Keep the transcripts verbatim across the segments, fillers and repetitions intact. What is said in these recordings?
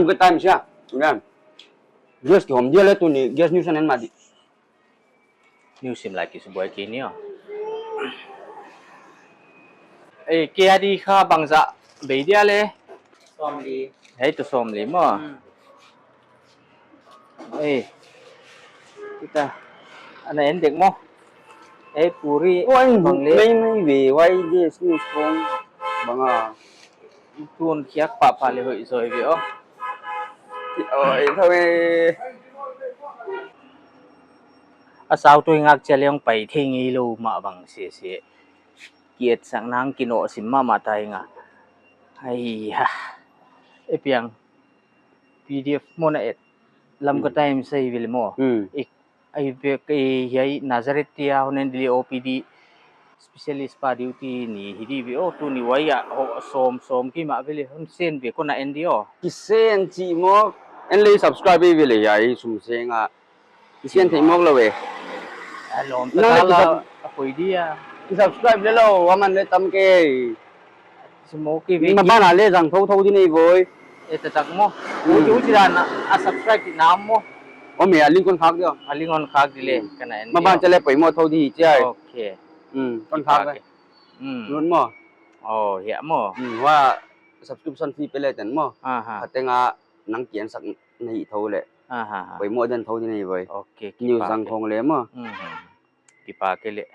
Lamka Times a, tuni'n. Gas kihawm dia leh tuni, gas news a en mah di. News sim lai kisubuai kei ni aw. Eh, kei a di kha bangzah bei dia leh. Sawmli. Hei tu sawmli maw. Hmm. Eh. Kita. Ana en dek maw. Eh, puri. Oi, bang leh. Mei mei ve, wai gas news khong. Bang a. Tun khiak pahpah leh hoih zaw ve aw. Oi, thawi. A sau tu ngak chia leng pai thei ngeilou mah bang sese. Ki etsak nang ki nawhsim mahmah ta ing a. Ai ha. E piang. P D F maw na et. Lamka Times a hi ve leh maw. Hmm. I, ai ve, eh, hiai Nazareth te a hon en di leh O P D specialist pa duty ni hi di ve aw, tuni wai a, ho, sawm, sawm kei mah ve leh, hon sen ve kon a en di aw. Kisen chih maw, en leh subscribe ve leh hiai sum seng a. Kisen theih mawk lou e. A lawm ta la, a poi di a. Ki subscribe leh lou, a man leh tam kei. Sum maw kei ve. Maban a leh zang thouthou di nei voi. E ta tak maw. Hmm. Uchi uchi dan a subscribe di nam maw. Om e, a link kon khak di aw. A link kon khak di leh, hmm, kana en di aw. Maban chia leh poimoh thou di chia. Okay. Hmm, kon khak di. Hmm. Lut maw. Oh, ya maw. Hmm, wa subscription fee pe leh ten maw. Aha. Khateng a nang kiensak na hih thou leh. Aha. Poimoh den thou di nei voi. Okay, news kipak zang e. Khong leh maw. Mhm. Kipak kei leh.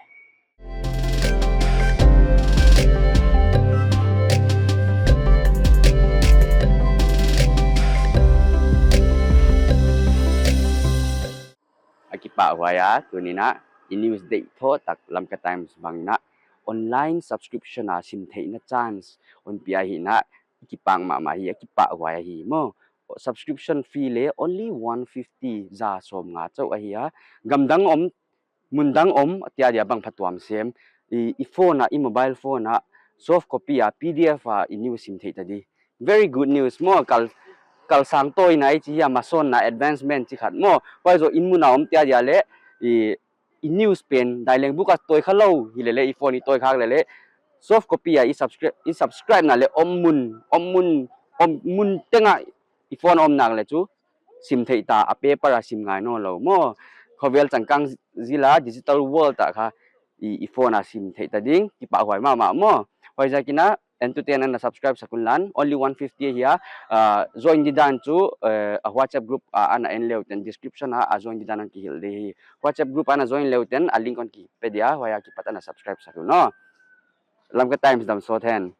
A kipahhuai a, tuni'n a, i news deih thoh tak Lamka Times bang in a, online subscription a sim theihna chance hon pia hi in a, i kipak mahmah hi, a kipahhuai ahi maw. Subscription fee leh only one fifty, za sawmnga chauh ahi a. Gamdang om, mundang om, tia dia bang phatuam sem. I, i phone a, i mobile phone a, soft copy a, P D F a, i news sim theih ta di. Very good news maw, kal, kal sang tawi na i chi hi a, masawn na advancement chi khat maw. Huai zoh in mun a om tia dia leh, i, i news pen, dai leng buk a tawi kha lou, hi leh leh, i phone i tawi khak leh leh, soft copy a, i subscribe, i subscribe na leh, om mun, om mun, om mun teng a, i phone om nak leh chu, sim theih ta, a paper a sim ngai nawn lou maw. Khovel changkang zil a, digital world ah kha, i, i phone a sim theih ta ding, kipahhuai mahmah maw. Huaiziakin a, entute'n ana subscribe sak un lan, only one fifty ahi a, ah, join di dan chu, eh, a WhatsApp group a ana en le uh ten description a, a join di dan hong kihilh di hi. WhatsApp group ana join le uh ten, a link hong kipe dia, huai akipat ana subscribe sak un aw. Lamka Times dam sawt hen.